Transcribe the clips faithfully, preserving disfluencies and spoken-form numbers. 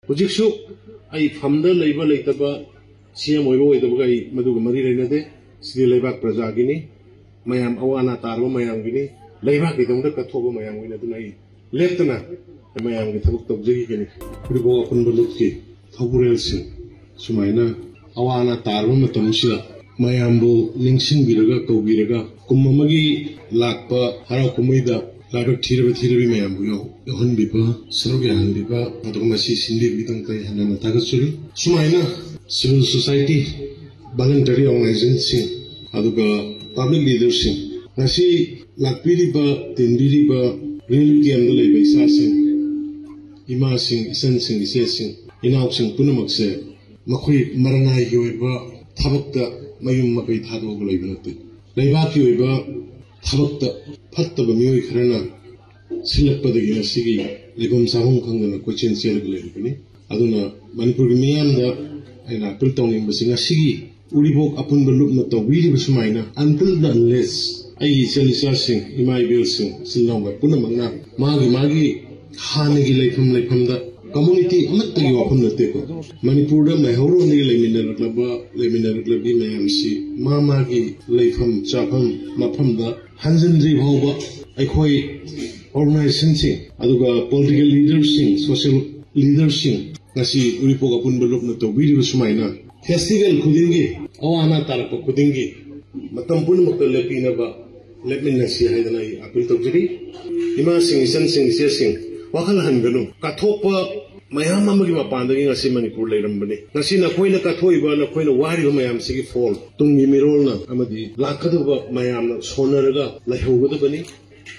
ꯍꯧꯖꯤꯛꯁꯨ ꯑꯩ ꯐꯝꯗ ꯂꯩꯕ ꯂꯩꯇꯕ, ꯁꯤ ꯑꯦꯝ ꯑꯣꯏꯕ ꯑꯣꯏꯗꯕꯒ ꯑꯩ ꯃꯗꯨꯒ ꯃꯔꯤ ꯂꯩꯅꯗꯦ꯫ ꯁꯤꯗꯤ ꯂꯩꯕꯥꯛ ꯄ꯭ꯔꯖꯥꯒꯤꯅꯤ, ꯃꯌꯥꯝ ꯑꯋꯥ ꯑꯅꯥ ꯇꯥꯔꯕ ꯃꯌꯥꯝꯒꯤꯅꯤ, ꯂꯩꯕꯥꯛꯀꯤꯗꯃꯛꯇ ꯀꯠꯊꯣꯛꯄ ꯃꯌꯥꯝꯒꯤꯅꯤ꯫ ꯑꯗꯨꯅ ꯑꯩ ꯂꯦꯞꯇꯅ ꯃꯌꯥꯝꯒꯤ ꯊꯕꯛ ꯇꯧꯖꯈꯤꯒꯅꯤ꯫ ꯎꯔꯤꯄꯣꯛ ꯑꯄꯨꯟꯕ ꯂꯨꯞꯀꯤ ꯊꯧꯕꯨꯔꯦꯜꯁꯤꯡ ꯁꯨꯃꯥꯏꯅ ꯑꯋꯥ ꯑꯅꯥ ꯇꯥꯔꯕ ꯃꯇꯝꯁꯤꯗ ꯃꯌꯥꯝꯕꯨ ꯅꯤꯡꯁꯤꯡꯕꯤꯔꯒ ꯀꯧꯕꯤꯔꯒ ꯀꯨꯝ ꯑꯃꯒꯤ ꯂꯥꯛꯄ ꯍꯔꯥꯎ ꯀꯨꯝꯍꯩꯗ ꯂꯥꯏꯕꯛ ꯊꯤꯔꯕ ꯊꯤꯔꯕꯤ ꯃꯌꯥꯝꯕꯨ ꯌꯥꯎ-, ꯌꯥꯎꯍꯟꯕꯤꯕ, ꯁꯔꯨꯛ ꯌꯥꯍꯟꯕꯤꯕ, ꯑꯗꯨꯒ ꯃꯁꯤ ꯁꯤꯟꯕꯤꯕꯒꯤꯗꯃꯛꯇ ꯑꯩ ꯍꯟꯅ ꯍꯟꯅ ꯊꯥꯒꯠꯆꯔꯤ꯫ ꯁꯨꯃꯥꯏꯅ civil society, voluntary organizationꯁꯤꯡ, ꯑꯗꯨꯒ public leaderꯁꯤꯡ, ꯉꯁꯤ ꯂꯥꯛꯄꯤꯔꯤꯕ, ꯇꯤꯟꯕꯤꯔꯤꯕ relief campꯇ ꯂꯩꯕ ꯏꯆꯥꯁꯤꯡ, ꯏꯃꯥꯁꯤꯡ, ꯏꯆꯟꯁꯤꯡ, ꯏꯆꯦꯁꯤꯡ, ꯏꯅꯥꯎꯁꯤꯡ ꯄꯨꯝꯅꯃꯛꯁꯦ ꯃꯈꯣꯏ ꯃꯔꯅꯥꯏꯒꯤ ꯑꯣꯏꯕ ꯊꯕꯛꯇ ꯃꯌꯨꯝ ꯃꯀꯩ ꯊꯥꯗꯣꯛꯑꯒ ꯂꯩꯕ ꯅꯠꯇꯦ꯫ ꯂꯩꯕꯥꯛꯀꯤ ꯑꯣꯏꯕ ꯊꯕꯛꯇ ꯐꯠꯇꯕ ꯃꯤꯑꯣꯏ ꯈꯔꯅ ꯁꯤꯜꯂꯛꯄꯗꯒꯤ ꯉꯁꯤꯒꯤ ꯂꯩꯐꯝ ꯆꯥꯐꯝ ꯈꯪꯗꯅ ꯀꯣꯏꯆꯦꯟ ꯆꯦꯜꯂꯒ ꯂꯩꯔꯤꯕꯅꯤ꯫ ꯑꯗꯨꯅ ꯃꯅꯤꯄꯨꯔꯒꯤ ꯃꯤꯌꯥꯝꯗ ꯑꯩꯅ appeal ꯇꯧꯅꯤꯡꯕꯁꯤ, ꯉꯁꯤꯒꯤ ꯎꯔꯤꯄꯣꯛ ꯑꯄꯨꯟꯕ ꯂꯨꯞꯅ ꯇꯧꯕꯤꯔꯤꯕ ꯁꯨꯃꯥꯏꯅ, until the unless ꯑꯩꯒꯤ ꯏꯆꯟ ꯏꯆꯥꯁꯤꯡ, ꯏꯃꯥ ꯏꯕꯦꯜꯁꯤꯡ, ꯏꯆꯤꯜ ꯏꯅꯥꯎ ꯄꯨꯝꯅꯃꯛꯅ ꯃꯥꯒꯤ ꯃꯥꯒꯤ ꯍꯥꯟꯅꯒꯤ ꯂꯩꯐꯝ ꯂꯩꯐꯝꯗ, community ꯑꯃꯠꯇꯒꯤ ꯋꯥꯐꯝ ꯅꯠꯇꯦꯀꯣ, ꯃꯅꯤꯄꯨꯔꯗ ꯃꯩꯍꯧꯔꯣꯟꯗꯒꯤ ꯂꯩꯃꯤꯟꯅꯔꯛꯂꯕ, ꯂꯩꯃꯤꯟꯅꯔꯛꯂꯕꯤ ꯃꯌꯥꯝꯁꯤ ꯃꯥ ꯃꯥꯒꯤ ꯂꯩꯐꯝ ꯆꯥꯐꯝ ꯃꯐꯝꯗ ꯍꯟꯖꯤꯟꯗ꯭ꯔꯤ ꯐꯥꯎꯕ ꯑꯩꯈꯣꯏ organizationꯁꯤꯡ, ꯑꯗꯨꯒ political leaderꯁꯤꯡ, social leaderꯁꯤꯡ, ꯉꯁꯤ ꯎꯔꯤꯄꯣꯛ ꯑꯄꯨꯟꯕ ꯂꯨꯞꯅ ꯇꯧꯕꯤꯔꯤꯕ ꯁꯨꯃꯥꯏꯅ festival ꯈꯨꯗꯤꯡꯒꯤ, ꯑꯋꯥ ꯑꯅꯥ ꯇꯥꯔꯛꯄ ꯈꯨꯗꯤꯡꯒꯤ ꯃꯇꯝ ꯄꯨꯝꯅꯃꯛꯇ ꯂꯦꯞꯄꯤꯅꯕ, ꯂꯦꯞꯃꯤꯟꯅꯁꯤ ꯍꯥꯏꯗꯅ ꯑꯩ appeal ꯇꯧꯖꯔꯤ꯫ ꯏꯃꯥꯁꯤꯡ, ꯏꯆꯟꯁꯤꯡ, ꯏꯆꯦꯁꯤꯡ, ꯋꯥꯈꯜ ꯍꯟꯒꯅꯨ꯫ ꯀꯠꯊꯣꯛꯄ ꯃꯌꯥꯝ ꯑꯃꯒꯤ ꯃꯄꯥꯟꯗꯒꯤ ꯉꯁꯤ ꯃꯅꯤꯄꯨꯔ ꯂꯩꯔꯝꯕꯅꯤ꯫ ꯉꯁꯤ ꯅꯈꯣꯏꯅ ꯀꯠꯊꯣꯛꯏꯕ, ꯅꯈꯣꯏꯅ ꯋꯥꯔꯤꯕ ꯃꯌꯥꯝꯁꯤꯒꯤ ꯐꯣꯜ, ꯇꯨꯡꯒꯤ ꯃꯤꯔꯣꯜꯅ ꯑꯃꯗꯤ ꯂꯥꯛꯀꯗꯧꯕ ꯃꯌꯥꯝꯅ ꯁꯣꯟꯅꯔꯒ ꯂꯩꯍꯧꯒꯗꯕꯅꯤ꯫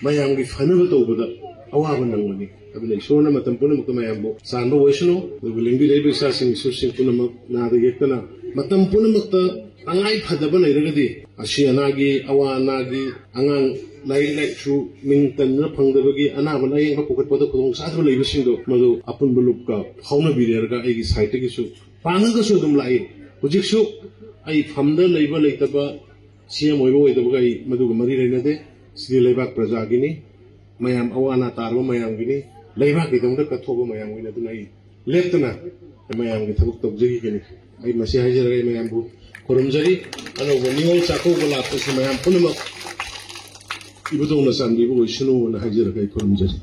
ꯃꯌꯥꯝꯒꯤ ꯐꯅꯕ ꯇꯧꯕꯗ ꯑꯋꯥꯕ ꯅꯪꯕꯅꯤ꯫ ꯑꯗꯨꯅ ꯏꯁꯣꯔꯅ ꯃꯇꯝ ꯄꯨꯝꯅꯃꯛꯇ ꯃꯌꯥꯝꯕꯨ ꯆꯥꯟꯕ ꯑꯣꯏꯁꯅꯨ꯫ ꯑꯗꯨꯒ ꯂꯦꯡꯕꯤꯔꯛꯏꯕ ꯏꯆꯥꯁꯤꯡ, ꯏꯁꯨꯁꯤꯡ ꯄꯨꯝꯅꯃꯛ ꯅꯥꯗ ꯌꯦꯛꯇꯅ ꯃꯇꯝ ꯄꯨꯝꯅꯃꯛꯇ ꯇꯉꯥꯏ ꯐꯗꯕ ꯂꯩꯔꯒꯗꯤ, ꯑꯁꯤ ꯑꯅꯥꯒꯤ, ꯑꯋꯥ ꯑꯅꯥꯒꯤ, ꯑꯉꯥꯡ ꯂꯥꯏꯔꯤꯛ ꯂꯥꯏꯁꯨ ꯃꯤꯡ ꯇꯟꯗꯨꯅ ꯐꯪꯗꯕꯒꯤ ꯑꯅꯥꯕ ꯂꯥꯌꯦꯡꯕ ꯄꯨꯈꯠꯄꯗ ꯈꯨꯗꯣꯡ ꯆꯥꯗꯕ ꯂꯩꯕꯁꯤꯡꯗꯣ, ꯃꯗꯨ ꯑꯄꯨꯟꯕ ꯂꯨꯞꯀ ꯐꯥꯎꯅꯕꯤꯔꯦꯔꯒ ꯑꯩꯒꯤ ꯁꯥꯏꯠꯇꯒꯤꯁꯨ ꯄꯥꯡꯉꯒꯁꯨ ꯑꯗꯨꯝ ꯂꯥꯛꯏ꯫ ꯍꯧꯖꯤꯛꯁꯨ ꯑꯩ ꯐꯝꯗ ꯂꯩꯕ ꯂꯩꯇꯕ, ꯁꯤ ꯑꯦꯝ ꯑꯣꯏꯕ ꯑꯣꯏꯗꯕꯒ ꯑꯩ ꯃꯗꯨꯒ ꯃꯔꯤ ꯂꯩꯅꯗꯦ꯫ ꯁꯤꯗꯤ ꯂꯩꯕꯥꯛ ꯄ꯭ꯔꯖꯥꯒꯤꯅꯤ, ꯃꯌꯥꯝ ꯑꯋꯥ ꯑꯅꯥ ꯇꯥꯔꯕ ꯃꯌꯥꯝꯒꯤꯅꯤ, ꯂꯩꯕꯥꯛꯀꯤꯗꯃꯛꯇ ꯀꯠꯊꯣꯛꯄ ꯃꯌꯥꯝꯒꯤꯅꯤ꯫ ꯑꯗꯨꯅ ꯑꯩ ꯂꯦꯞꯇꯅ ꯃꯌꯥꯝꯒꯤ ꯊꯕꯛ ꯇꯧꯖꯈꯤꯒꯅꯤ꯫ ꯑꯩ ꯃꯁꯤ ꯍꯥꯏꯖꯔꯒ ꯑꯩ ꯃꯌꯥꯝꯕꯨ ꯈꯨꯔꯨꯝꯖꯔꯤ꯫ ꯑꯅꯧꯕ ꯅꯤꯉꯣꯜ ꯆꯥꯛꯀꯧꯕ ꯂꯥꯛꯄꯁꯤ ꯃꯌꯥꯝ ꯄꯨꯝꯅꯃꯛ ꯏꯕꯨꯙꯧꯅ ꯆꯥꯟꯕꯤꯕ ꯑꯣꯏꯁꯅꯨꯅ ꯍꯥꯏꯖꯔꯒ ꯑꯩ ꯈꯨꯔꯨꯝꯖꯔꯤ꯫